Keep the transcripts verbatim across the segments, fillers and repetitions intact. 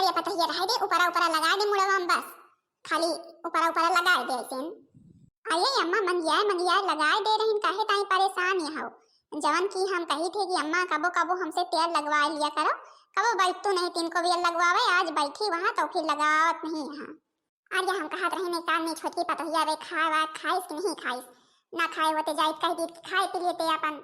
ये पतोहिया रहे दे, ऊपरा ऊपरा लगाए दे मुड़वा में बस, खाली ऊपरा ऊपरा लगाए दे ऐसे। अरे अम्मा, मंगियाए मंगियाए लगाए दे रहिन, काहे ताई परेशान ये हो? जवन की हम कही थे कि अम्मा कबो कबो हमसे तेल लगवा लिया करो, कबो बैठतू नहीं, तिनको बेर लगवावे, आज बैठी वहाँ तो फिर लगावत नहीं यहाँ। अरे हम कहत रही नहीं कान में छोटकी पतोहिया रे खाए वाए खाइस कि नहीं खाइस, ना खाए होते जाइत कह दीत कि खाए पी लेते अपन।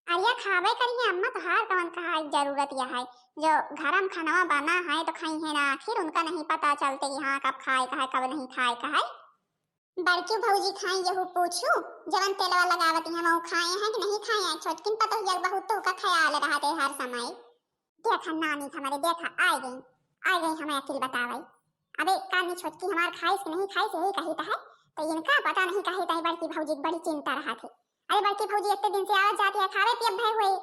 अरे खावे करिए अम्मा, तोहार कवन कहा जरूरत यह है, जो घर में खानवा बना है तो खाई है ना, आखिर उनका नहीं पता चलते कि हाँ कब खाए का है कब नहीं खाए का है। बड़की भौजी खाई यहू पूछू, जवन तेलवा लगावत हैं वो खाए हैं कि नहीं खाए हैं? छोटकिन पतोहिया के बहुत तो का ख्याल रहत है हर समय। देखा नानी हमारे, देखा आ गई, आ गई हमें अकिल बतावे। अबे कानी छोटकी हमार खाइस कि नहीं खाइस यही कही तो है, तो इनका पता नहीं कही तो है, बड़की भौजी के बड़ी चिंता रहत है। अरे बड़की भौजी इतने दिन से आवत जाती है, खावे पियब भय हुए।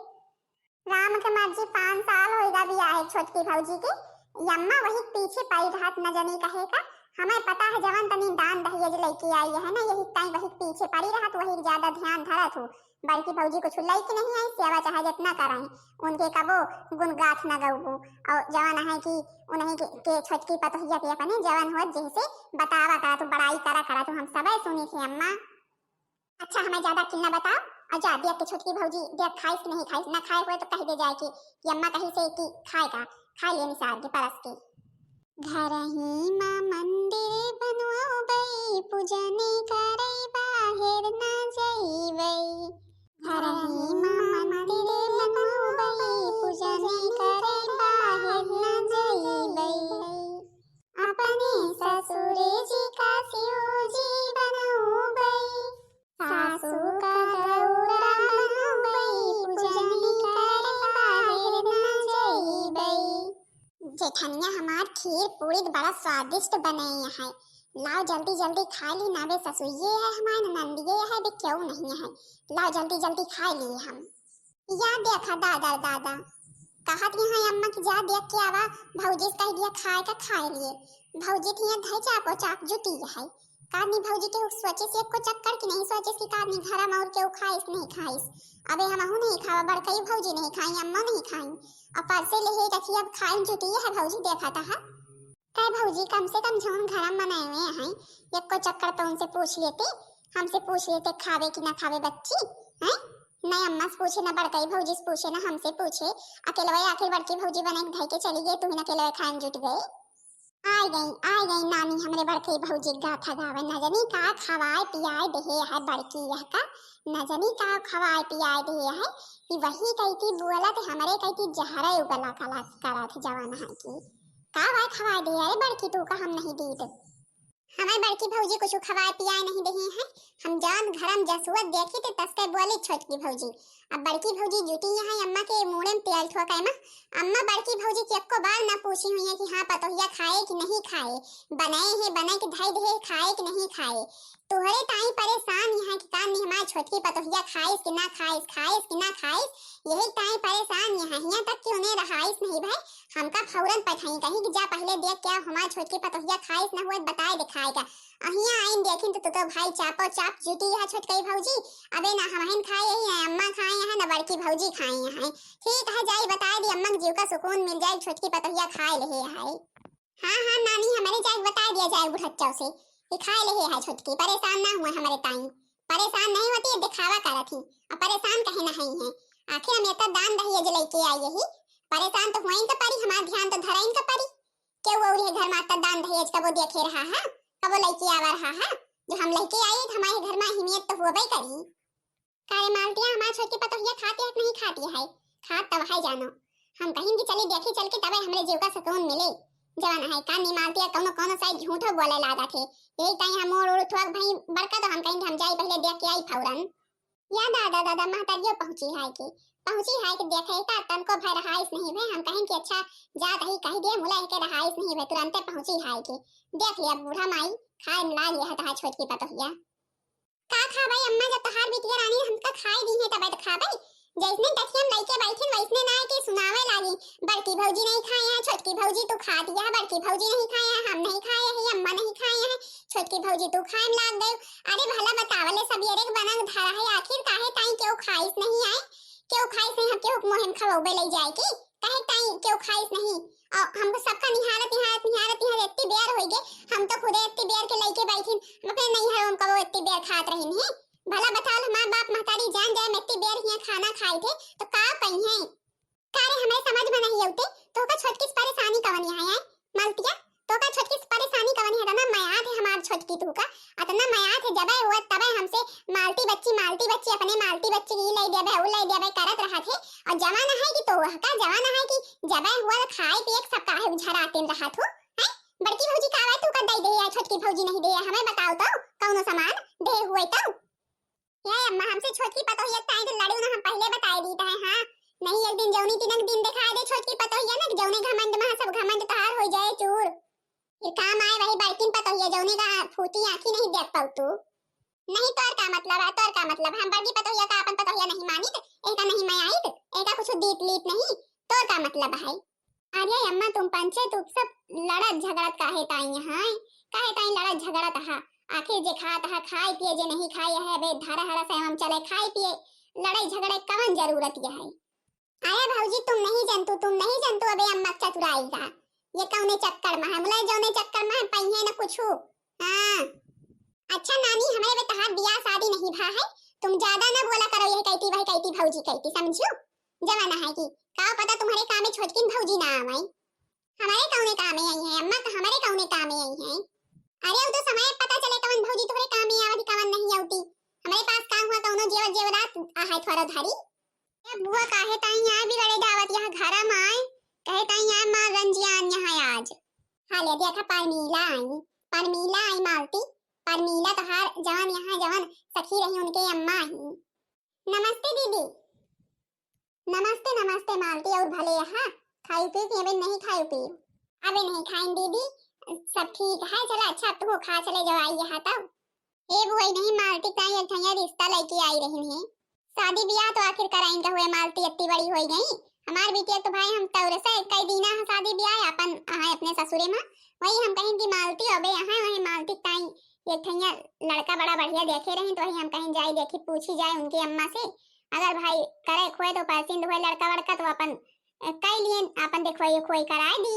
राम के मर्जी, पाँच साल होइगा बियाहे छोटकी भौजी के। यम्मा वही पीछे पड़ी रहत न जनी कहे का। हमें पता है जवन तनी दान दहेज लइके आई है ना, यही ताई वही पीछे पड़ी रहत, वही ज्यादा ध्यान धरत हूँ। बड़की भौजी कुछ लइके नहीं आई, सेवा चाहे जितना कराई, उनके कबो गुण गाथ न गऊबू। और जवन है कि उन्हीं के, के छोटकी पतोहिया के अपने जवन हो जैसे बतावा करा तू, बड़ाई करा करा तू, हम सबे सुनी थे अम्मा। अच्छा, हमें ज्यादा किन्ना बताओ, और जा देख के छोटकी भौजी, देख खाइस कि नहीं खाइस, ना खाए हुए तो कह दे जाए कि, कि अम्मा कही से कि खाए का, खाए लेनी सार के परस के। घरही मा मंदिर बनवाबई, पूजन करई बाहेर ना जइबई। घरही मा मंदिर बनवाबई, पूजन करई बाहेर ना जइबई। अपने ससुरे जी का शिव जी बनउबई, सासू का गौरा बनउबई, पूजनी करे बाहेर न जइबई। जेठनिया हमार खीर पूरी त बड़ा स्वादिष्ट बनई है, लाओ जल्दी जल्दी खाइ ली ना, बे ससुइये है हमार ननदिये है, बे क्यों नहीं है, लाओ जल्दी जल्दी खाइ ली हम। या देखा दादा रे दादा, कहत यहाँ अम्मा कि जा देख के आवा, भौजी से कह दिया खाए का खाए लिए। भौजी तो यहाँ धई चापो चाप जुटी है। कादनी भौजी के सोचे से एको चक्कर की नहीं सोचे कि कादनी घर में और केहू खाइस नहीं खाइस। अबे हमहू नहीं खावा, बड़कई भौजी नहीं खाई, अम्मा नहीं खाई। और परसे ले ही रखी, अब खाए जुटी है भौजी, देखा था। का भौजी, कम से कम जौन घर में बनाए हुए हैं, एको चक्कर तो उनसे पूछ लेते, हमसे पूछ लेते खावे कि ना खावे बच्ची, हैं? नहीं अम्मा से पूछे, ना बड़कई भौजी से पूछे, ना हमसे पूछे। अकेलवे आखिर बड़की भौजी बने के धई के चली गई, तू ही अकेलवे खाए में जुट गई। आय गई, आय गई नानी हमरे बड़कई भौजी गाथा गावे, न जनी का खवाए पियाए देहे है बड़की यह का, न जनी का खवाए पियाए देहे है कि वही कहती बोलत हमरे कहती जहरे उगला कला करत जवन है कि का भाई खवाए दे? अरे बड़की, तू का हम नहीं दीत? हमार बड़की भौजी कुछ खवाए पियाए नहीं देही है। हम जान घरम जसुअत देखी ते तसके बोली छोटकी भौजी। अब बड़की भौजी जुटी यहाँ अम्मा के मूड़े में तेल ठोकाए मा। अम्मा बड़की भौजी के एको बार ना पूछी हुई है कि हाँ पतोहिया खाए कि नहीं खाए, बनाए है, बनाए के धई दे, खाए कि नहीं खाए। तोहरे ताई परेशान यहाँ कि कान में हमार छोटकी पतोहिया खाइस कि ना खाइस, खाइस कि ना खाइस, यही ताई परेशान यहाँ। हियाँ तक कि उन्हें रहाइस नहीं भाई, हमका फौरन पठाई कहीं कि जा पहले देख क्या हमार छोटकी पतोहिया खाइस ना हुए बताए दे खाए का। अहिया आइन देखिन तो, तो, तो भाई चापो चाप जुटी है छोटकई भौजी। अबे ना हमहिन खाए यही है, अम्मा खाए है ना बड़की भौजी खाए है। ठीक है, जाई बताए दी अम्मा के जीव का सुकून मिल जाए, छोटकी पतोहिया खाए ले है। हाँ, हाँ, नानी, हमरे जाए के बताए दिया जाए बुढ़च्चव से कि खाए ले है छोटकी, परेशान ना हुए हमरे ताई। परेशान नहीं होती, ये दिखावा करत ही। अब परेशान कहे ना है, है। आखिर हम इतना दान दहेज लेके आई यही, परेशान तो हुए इनका परी, हमार ध्यान तो धरा इनका परी। केहू और ये घर में इतना दान दहेज कबो देखे रहा है, कबो लेके आवा रहा है, जो हम लेके आई तो हमारे घर में अहमियत तो होबे करी। कारे मालतिया, हमार छोटकी पतोहिया खाती है कि नहीं खाती है? खात तब है जानो। हम कहीं कि चली देखी चल के तबे हमरे जीव का सुकून मिले। जवन है का नी मालतिया, कौनो कौनो साइड झूठो बोले लागत है। यही ताई हम ओर ओर थोक भाई बड़का तो हम कहीं कि हम जाई पहले देख के आई फौरन। या दादा दादा महतारियो पहुंची है कि, पहुंची है कि देखे का तनको भय रहाइस नहीं भय। हम कहीं कि अच्छा जात ही कह दिए मुला के रहाइस नहीं भय, तुरंते पहुंची है कि देख लिया बूढ़ा माई खाए में लाग लिया है छोटकी पतोहिया। का खाबै अम्मा, जब तोहार बिटिया रानी हमका खाए दी है तबै तो खाबै। जैसने टठियम लइके बैठिन वैसने ना के सुनावे लागी, बड़की भौजी नहीं खाए हैं, छोटकी भौजी तू खा दिया, बड़की भौजी नहीं खाए हैं, हम नहीं खाए हैं, अम्मा नहीं खाए हैं, छोटकी भौजी तू खाए में लाग गयो। अरे भला बतावले सबेरे के बनल धरा है, आखिर काहे ताई केहू खाइस नहीं आए, केहू खाइस नहीं, हम केहू के मुँह में खवौबे लई जाए की, काहे ताई केहू खाइस नहीं। और हमको सबका निहारत खात रहिन है। भला बताओ, हमार बाप महतारी जान जाए, मैं इतनी बेर हियां खाना खाई थे, तो का कही है? का रे, हमरे समझ में नहीं अउते, तोहका छोटकी से परेशानी कवन यहाँ है? मलतिया, तोहका छोटकी से परेशानी कवन है? इतना मयात है हमार छोटकी तोहका, इतना मयात है, जबे हुआ तबे हमसे मालती बच्ची, मालती बच्ची, अपने मालती बच्ची की ले देबे, उ ले देबे करत रहत है। और जवान है कि तोहका, जवान है कि जबे हुआ खाए पिए के सब काहे उझराते रहत हो, हैं? बड़की भौजी का आवे तोहका दे दे या छोटकी भौजी नहीं दे, हमें बताओ तो कौनो सामान दे हुए तो? ए अम्मा, हमसे छोटकी पतोहिया ताई तो लड़ू ना, हम पहले बताए दीत है, हाँ? नहीं, एक दिन जौनी तिनक दिन दिखाए दे छोटकी पतोहिया ना, जौने घमंड में सब घमंड तहार हो जाए चूर। फिर काम आए वही बड़किन पतोहिया, जौने का फूटी आँखी नहीं देख पाऊ तू। नहीं, तोर का मतलब है, तोर का मतलब है? हम बड़की पतोहिया का अपन पतोहिया नहीं मानित, एका नहीं मैं आइत, एका कुछ दीत लीत नहीं, तोर का मतलब है? अरे अम्मा, तुम पंचे, तुम सब लड़त झगड़त काहे ताई हैं? काहे ताई लड़त झगड़त हा? आखिर जे खात हा खाए पिए, जे नहीं खाए है, अबे धारा हरा से हम चले खाए पिए, लड़ाई झगड़े कवन जरूरत ये है? अरे भौजी, तुम नहीं जनतू, तुम नहीं जनतू अबे अम्मा चतुराई का। ये कौने चक्कर में है? मुला जौने चक्कर में है, पहिए न कुछू। हाँ। अच्छा नानी, हमरे बे तहार बियाह शादी नहीं भा है, तुम ज्यादा ना बोला करो, यह कहती वह कहती भौजी कहती, समझियो? जमाना है कि का पता तुम्हारे कामे छोटकिन भौजी ना आवे। हमारे कौने कामे आई है अम्मा, तो हमारे कौने कामे आई है? अरे वो तो समय पता चले कवन भौजी तुम्हारे कामे आवती कवन नहीं आवती। हमारे पास का हुआ कौनो जेवर जेवरात आहे थोड़ा धारी। ए बुआ, काहे ताई आए बिगड़े जावत यहाँ घर में आए, कहे ताई आए मार रंजियान यहाँ आज। हाले देखा परमीला आई, परमीला आई मालती, परमीला तहार जवन यहाँ जवन सखी रही उनके अम्मा ही। नमस्ते दीदी। नमस्ते, नमस्ते मालती, और भले यहाँ खाई पी के अबे नहीं खाई पी? अबे नहीं खाइन दीदी, सब ठीक है। चला अच्छा, अब तू खा चले जाओ, आई यहाँ तब। ए बुआई नहीं मालती, ताई एक ठैया रिश्ता लेके आई रही है। शादी ब्याह तो आखिर कराइन का हुए मालती, इतनी बड़ी हो गई। हमार बिटिया तो भाई हम तौरे से कई दीना है शादी ब्याह अपन, हाँ, अपने ससुरे में। वही हम कहें कि मालती अबे यहाँ वही मालती ताई एक ठैया लड़का बड़ा बढ़िया देखे रही, तो वही हम कहें जाए देखी पूछी जाए उनकी अम्मा से। अगर भाई करे खोए तो पसंद होए लड़का वड़का तो अपन, अ, कई लिए अपन देखो ये खोई कराए दी।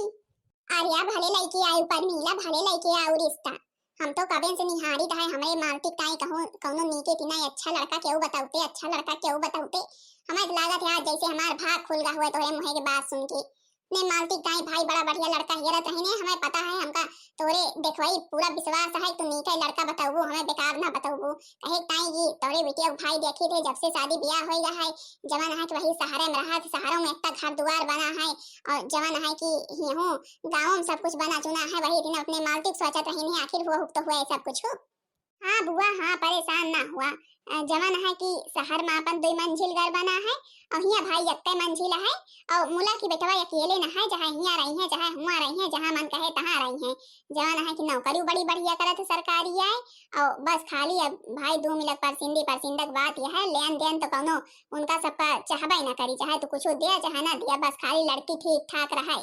अरे भले लइके आयु परमीला, भले लइके आयु रिश्ता। हम तो कबे से निहारित है, हमरे मालती ताई कहूँ कौनो नीके तिना अच्छा लड़का केहू बताउते, अच्छा लड़का केहू बताउते। हमें तो लागत है आज जैसे हमार भाग खुल गा हुए तोहरे मुँहे के बात सुन के। ने मालती ताई भाई बड़ा बढ़िया लड़का हेरत रही ने, हमें पता है, हमका तोरे देखवाई पूरा विश्वास है, तू नीके लड़का बताउबू, हमें बेकार ना बताउबू। कहे ताई जी तोरे बिटिया के भाई देखी थे जब से शादी ब्याह होई गा है, जवन है कि वही शहरे में रहा, शहरों में इतना घर दुआर बना है, और जवन है कि हिहूँ गाँव में सब कुछ बना चुना है, वही दिन अपने मालती के सोचत रही ने, आखिर हुआ हुक तो हुआ है सब कुछ हो। हाँ बुआ, हाँ, परेशान ना हुआ। अ, जवन है कि शहर में अपन दुई मंजिल घर बना है, और हियाँ भाई यक्के मंजिल है, और मुला की बेटवा अकेले न है, चाहे हियाँ रही है, चाहे हुआँ रही है, जहाँ मन कहे तहाँ रही है। जवन है कि नौकरी बड़ी बढ़िया करत है सरकारी है, और बस खाली अब भाई दो मिलक परसिंदी परसिंदक बात यह है, लेन देन तो कौनो उनका सबका चाहबे न करी, चाहे तू कुछ दिया चाहे ना दिया, बस खाली लड़की ठीक ठाक रहे।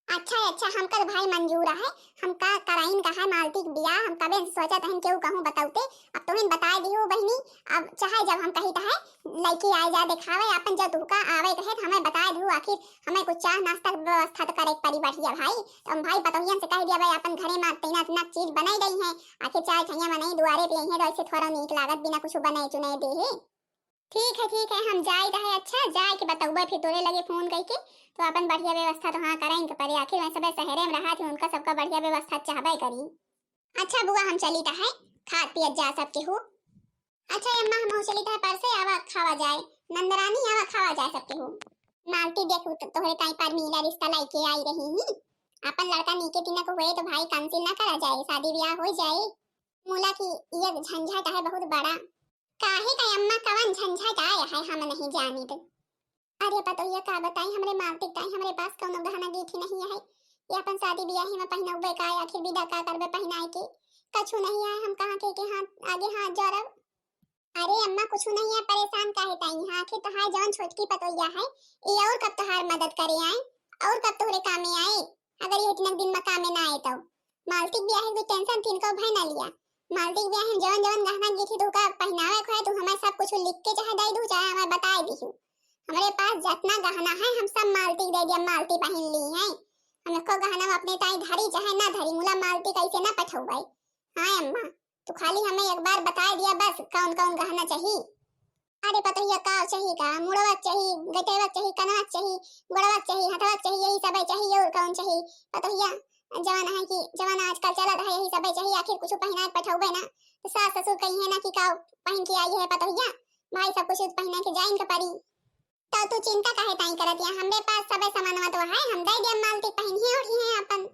अच्छा, अच्छा, हमका तो भाई मंजूर है, हमका कराइन का है मालती के बियाह, हम कबे से सोचत हन केहू कहूँ बताउते, अब तुहिन बताए दिहू बहिनी, अब चाहे जब हम कही तहे लइके आए जा देखावे, अपन जब तुहका आवे कहे तो हमें बताए दिहू, आखिर हमें कुछ चाह नाश्ता के व्यवस्था तो करे के पड़ी बढ़िया भाई, तो हम भाई पतोहियन से कह दिया भाई अपन घरे में तीना तीना चीज बनाई गई है, आखिर चाय ठैया बनाई दुआरे पे आई है तो ऐसे थोड़ा नीक लागत बिना कुछ बनाए चुनाए दे है। ठीक है, ठीक है, हम जाइत है। अच्छा, जाए के बतउबे फिर तोरे लगे फोन कइके, तो अपन बढ़िया व्यवस्था तो हाँ कराइन के परे, आखिर वह सबे शहरे में रहा थे, उनका सबका बढ़िया व्यवस्था चाहबे करी। अच्छा बुआ, हम चलित है, खात पियत जा सबके हो। अच्छा अम्मा, हम चलित है परसे, आवा खावा जाए, नंदरानी आवा खावा जाए सबके हो। मालती देखू तो तोहरे ताई परमीला रिश्ता लइके आई रही ही, अपन लड़का नीके तिनक हुए तो भाई cancel ना करा जाए, शादी ब्याह हो जाए। मुला की ये झंझट है बहुत बड़ा। काहे का अम्मा, कवन झंझट आया है, हम नहीं जानित। अरे पतोहिया का बताई, हमरे मालती ताई हमरे पास कौनो गहना गीठी नहीं है। ये अपन शादी ब्याह में पहनउबे का, आखिर विदा का करबे पहनाए के? कछु नहीं है, हम कहाँ के, के हाथ आगे हाथ जोड़ब? अरे अम्मा, कुछ नहीं है, परेशान काहे ताई? हाँ, आखिर तोहार जौन छोटकी पतोहिया है, ये और कब तोहार मदद करे आए, और कब तोहरे कामे आए, अगर ये इतने दिन में कामे ना आए तो? मालती के ब्याह के tension तिनको भय ना लिया। मालती के ब्याह में जौन जौन गहना गीठी तोहका पहनावे को है, तू हमें सब कुछ लिख के चाहे दे दू, चाहे हमें बताए दिहू। हमरे पास जितना गहना है, हम सब मालती के दे दिया, मालती पहन ली है। हम एको गहना अपने ताई धरी चाहे ना धरी, मुला मालती कैसे ना पठौबै। हाँ अम्मा, तू खाली हमें एक बार बताए दिया बस, कौन कौन गहना चाही। अरे पतोहिया, का चाही का? मुड़वा चाही, गटेवा चाही, कनवा चाही, गोड़वा चाही, हथवा चाही, यही सब चाही, और कौन चाही? पतोहिया, जवन है कि जवन आजकल चलत है, यही सब चाही। आखिर कुछ पहिना के पठौबे ना, तो सास ससुर कही है ना कि का पहन के आई है पतोहिया। भाई सब कुछ पहिना के जाइन के परी। तो तू चिंता काहे ताई करत या? हमरे पास सबे सामानवा तो है, हम दे देब मालती, पहिनिहे ओढ़िहे अपन।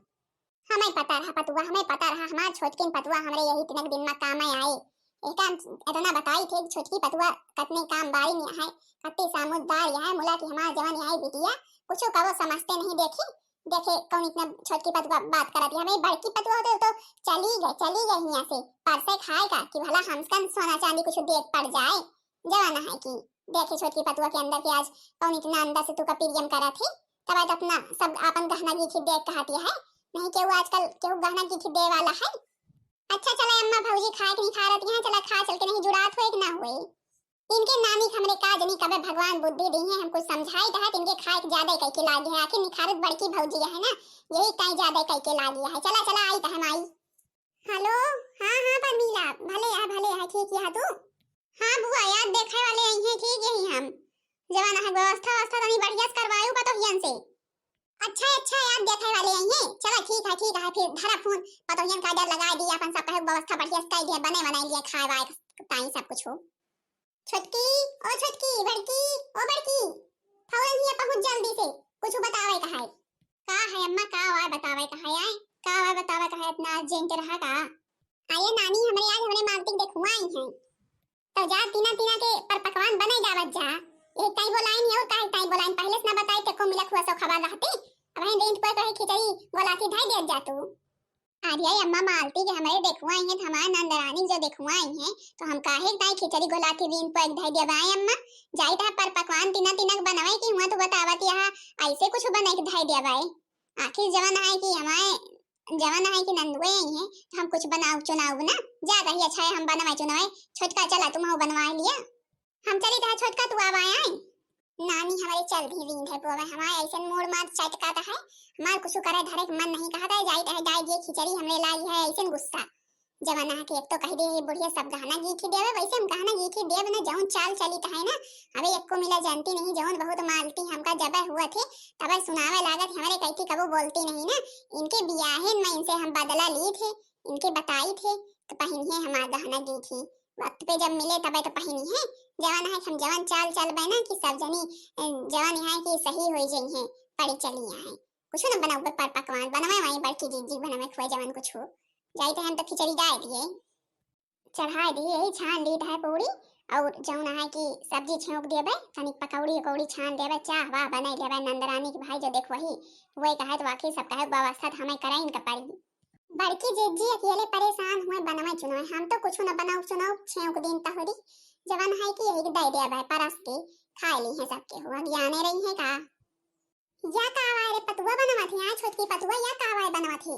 हमें पता रहा पतुआ, हमें पता रहा, हमार छोटकिन पतुआ हमरे यही तिनक दिन में काम आए। एका इतना बताई थे कि छोटकी पतुआ कतने काम बारी में है, कतनी समझदार है, मुला कि हमार जवन है बिटिया, कुछ कबो समझते नहीं। देखी, देखे कौन इतना छोटकी पतुआ बात करत है। हमें बड़की पतुआ होते तो चली गए, चली गए यहाँ से, परसे खाए का कि भला हमकन सोना चांदी कुछ देख पड़ जाए। जवन है कि देखे छोटकी पतुआ के अंदर के आज कौन इतना अंदर से तू का प्रियम करत है, तब आज अपना सब आपन गहना गीठी देख कहती है, नहीं केहू आजकल केहू गहना गीठी दे वाला है। अच्छा चला अम्मा, भौजी खाए के निखारत यहाँ, चला खा चल के, नहीं जुड़ात होए कि ना होए। इनके नानी के हमरे का जनी कबे भगवान बुद्धि दी है, हम कुछ समझाई तहत इनके खाए के ज्यादा कह के लागे है, आखिर निखारत बड़की भौजी है ना, यही कहीं ज्यादा कह के लागे है। चला चला आई तहम आई। हेलो, हाँ हाँ परमीला, भले है भले है, ठीक है तू? हाँ बुआ, याद देखे वाले आई हैं, ठीक यही हम। जवन है व्यवस्था व्यवस्था तनी बढ़िया से करवायु पतोहियन से। अच्छा अच्छा, याद देखे वाले आई हैं, चला ठीक है ठीक है, फिर धरा फोन, पतोहियन का डर लगा दी, अपन सब कहे व्यवस्था बढ़िया से कर दिया, बने बनाई लिया, खाए वाए ताई सब कुछ हो। छोटकी, ओ छोटकी, बड़की, ओ बड़की, फौरन हिया पहुँच जल्दी से, कुछ बतावे का है। का है अम्मा, का वाय बतावे का है आए? का वाय बतावे का है, इतना अर्जेंट रहा का? आए नानी, हमरे आज हमरे मालती के देखुआ आई हैं। तो जा तीना तीना के पर पकवान बने जावत जा। ये ताई बोलाइन और काहे ताई बोलाइन, पहले से ना बताई ते को मिला खुआ सो खबर रहती। अब हम रेंट पर कहे खिचड़ी बोला के ढाई देत जा तू। अरे अम्मा मालती के हमरे देखुआ आई हैं, तो हमार नंदरानी जो देखुआ आई हैं, तो हम काहे ताई खिचड़ी गोला के रेंट पर ढाई देवाए अम्मा। जाई ता पर पकवान तीना तीना के बनवाए कि हुआ तो बतावत यहाँ ऐसे कुछ बने के ढाई देवाए। आखिर जवन है कि हमारे जवन है कि नंदुए आई हैं, तो हम कुछ बनाऊ चुनाऊ ना। जा कही अच्छा है हम बनवाए चुनाए। छोटका चला तुम हो बनवाए लिया। हम चली तो छोटका तू आवा आई। नानी हमारे चल भी रींद है पोवे, हमारे ऐसे मूड मार चटका तो है, हमार कुछ करे धरे के मन नहीं कहता है, जाई तो है डाई दिए खिचड़ी हमरे लाई है ऐसे गुस्सा। जवन है कि एक तो कह दे ये बुढ़िया सब गहना गीठी देवे, वैसे हम गहना गीठी देव ना, जौन चाल चली तो है ना। अबे एको मिला जानती नहीं, जौन बहुत मालती हमका जबे हुआ थे, तबे सुनावे लागत, हमरे कहती कबो बोलती नहीं ना। इनके बियाहे में इनसे हम बदला ली थे, इनके बताई थे, तो पहिनिहे हमार गहना गीठी। वक्त पे जब मिले तबे तो पहिनिहे। जवन है हम जवन चाल चलबे ना कि सब जनी, अ, जवन यहाँ की सही होई जइहे, पड़ी चली यहाँ। कुछ न बनाऊ पर पकवान बनवे, वहीं बड़की जीजी बनवे खुए जवन कुछ हो। जाई तो हम तो खिचड़ी डाल दिए, चढ़ाए दिए, यही छान ली है पूरी, और जौन है कि सब्जी छौंक देबे, तनिक पकौड़ी उकौड़ी छान देबे, चाह वाह बनाई लेबे। नंदरानी के भाई जो देखो वही, वही कहे तो वाकई सब कहे व्यवस्था तो हमें कराइन का पड़ी। बड़की जीजी अकेले परेशान हुए बनवे चुनवे, हम तो कुछ न बनाऊ चुनाऊ छेउक दिन तहरी, जवन है कि यही दे देबे परस के, खाए ली है सबके हुआ, ज्ञाने रही है का। या का आवाय रे पतुआ बनवत है, आ छोटकी पतुआ या का आवाय बनवत है,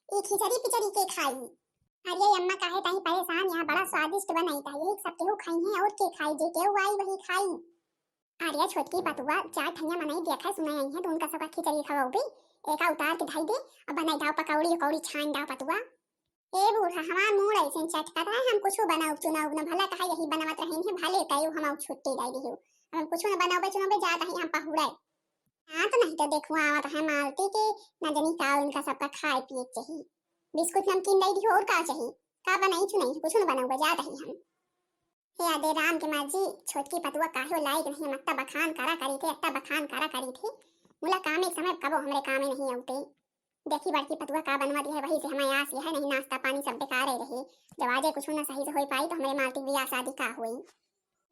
ई खिचड़ी पिचड़ी के खाई। अरे अम्मा काहे ताई परेशान, यहाँ बड़ा स्वादिष्ट बनाई था, यही सब केहू खाई है और के खाई, जे केहू आई वही खाई। अरे छोटकी पतुआ, चार ठैया मनई देखा सुना आई है, तो उनका सबका खिचड़ी खवाओ भी, एका उतार के धई दे, अब बनाई दाव पकौड़ी उकौड़ी छान दाव पतुआ। ए बूढ़ा, हमार मूड ऐसे चटकत है, हम कुछ बनाऊ चुनाऊ न भला कहा यही बनवत रहे हैं, भले तयू हम छुट्टी दे दियो, अब हम कुछ न बनावे चुनावे जात है हम पहुड़े। हाँ तो नहीं तो देखो आवत है मालती के, न जनी का उनका सबका खाए पिए के चाहिए, बिस्कुट नमकीन दे दियो और का चाहिए, का बनाई चुनाई, कुछ न बनावे जात है हम। हे आदे राम के माँ जी, छोटकी पतुआ काहे लायक नहीं, मत्ता बखान करा करी थे, अत्ता बखान करा करी थे। मुला कामे के समय कबो हमरे कामे नहीं आउते। देखी बड़की पतुआ का बनवा दी है, वही से हमें आस यह नहीं, नाश्ता पानी सब बेकार ही रही। जब आजे कुछ ना सही से होई पाई तो हमरे मालती बियाह शादी का होई।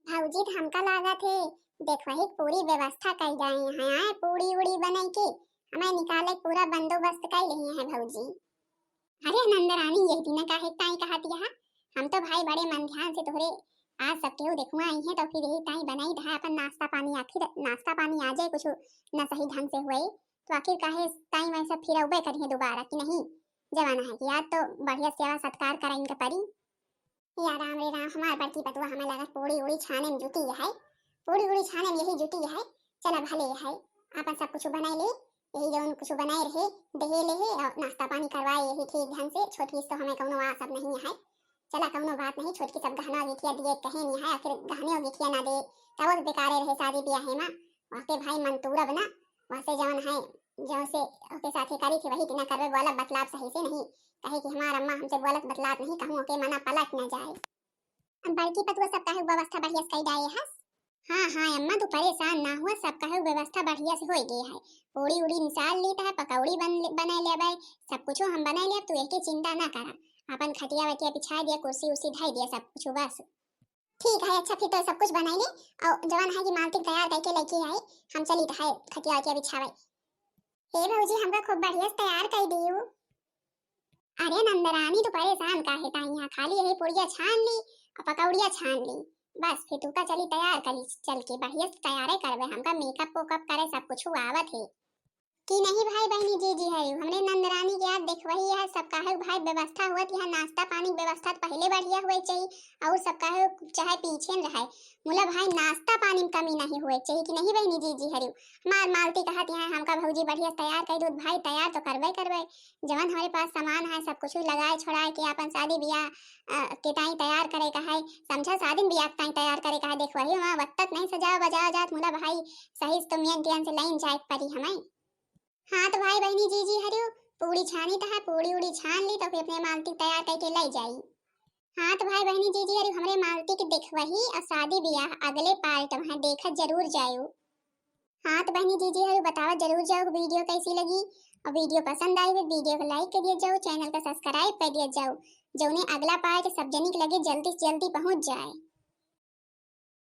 भौजी तो हमका लागत है, देख वही पूरी व्यवस्था कई गए हैं, आए पूरी उड़ी बनाई के हमें निकाले पूरा बंदोबस्त कर लिए हैं भौजी। अरे नंदरानी, यही दिन काहे ताई कहत यहाँ, हम तो भाई बड़े मन ध्यान से तोहरे आज सब केहू देखुआ आई हैं, तो फिर यही ताई बनाई रहा अपन नाश्ता पानी, आखिर नाश्ता पानी आ जाए कुछ न सही ढंग से हुए, तो आखिर काहे ताई वैसे फिर अबे करिए दोबारा कि नहीं? जमाना है कि आज तो बढ़िया सेवा सत्कार कराइन के परी। या राम रे राम, हमार बड़की पतुआ हमें लगत पूरी उड़ी छाने में जुटी है, पूरी उड़ी छाने में यही जुटी है। चला भले है, आपन सब कुछ बनाए ले, यही जौन कुछ बनाए रहे, दहे ले है और नाश्ता पानी करवाए यही ठीक ढंग से। छोटकी से तो हमें कौनो आस अब नहीं है, चला कौनो बात नहीं, छोटकी सब गहना गिठिया दिए कहे नहीं है, आखिर गहने गिठिया ना दे, तब वो बेकारे रहे शादी ब्याहे मा। वहके भाई मन तूरब ना, वहसे जवन है, जौसे ओके साथे करी थी वही के ना करबे, बोलब बतलाब सही से नहीं, कहे कि हमार अम्मा हमसे बोलत बतलात नहीं, कहूँ ओके मना पलट ना जाए। अब बड़की पतुआ सब काहे व्यवस्था बढ़िया से कई डाए हस? हाँ हाँ अम्मा, तू परेशान ना हुआ, सब काहे व्यवस्था बढ़िया से होई गई है। पूड़ी उड़ी निसार लीत है, पकौड़ी बन बनाए लेबै, सब कुछ हम बनाए लेब, तू एके चिंता ना करा। अपन खटिया वटिया बिछा दिया, कुर्सी उर्सी ढाई दिया, सब कुछ बस। ठीक है, अच्छा फिर तो सब कुछ बनाई ले, और जवन है कि मालती तैयार करके लेके आई, हम चली तो है खटिया वटिया बिछावे। हे भौजी, हमका खूब बढ़िया से तैयार कर दियो। अरे नंदरानी, तू परेशान काहे ताई, यहाँ खाली यही पुड़िया छान ली और पकौड़िया छान ली, बस फिर तू का चली तैयार करी, चल के बढ़िया से तैयारे करबे, हमका मेकअप वेकअप करे सब कुछ आवत है। कि नहीं भाई बहनी, जीजी हरिउ, हमरे नंदरानी के याद देखवही है, सब काहे भाई व्यवस्था हुआ थी, यहाँ नाश्ता पानी के व्यवस्था तो पहले बढ़िया हुए चाहिए, और सब काहे चाहे पीछे न रहे, मुला भाई नाश्ता पानी में कमी नहीं हुए चाहिए, कि नहीं बहनी, जीजी हरिउ। हमार मालती कहत यहाँ हमका भौजी बढ़िया से तैयार कर दूध, भाई तैयार तो करबे करबे, जवन हमारे पास सामान है सब कुछ लगाए छोड़ाए के अपन शादी ब्याह अ, के ताई तैयार करे का है, समझा, शादी ब्याह के ताई तैयार करे का है, देखवही वहाँ वत्तत नहीं सजावा बजावा जात, मुला भाई सही से तो मेन ध्यान से लाइन जाए के पड़ी हमें। हाँ तो भाई बहनी, जीजी हरिउ, पूड़ी छानी तो है, पूड़ी उड़ी छान ली तो फिर अपने मालती तैयार करके ले जाई। हाँ तो भाई बहनी, जीजी हरिउ, हमरे मालती के देखवही और शादी ब्याह अगले पार्ट में देखत जरूर जायु। हाँ तो बहनी, जीजी हरिउ, बतावा जरूर जाओ वीडियो कैसी लगी, और वीडियो पसंद आई तो वीडियो को लाइक कर दिया जाओ, चैनल का सब्सक्राइब कर दिया जाओ, जौने अगला पार्ट सब जनी के लगे जल्दी से जल्दी पहुँच जाए।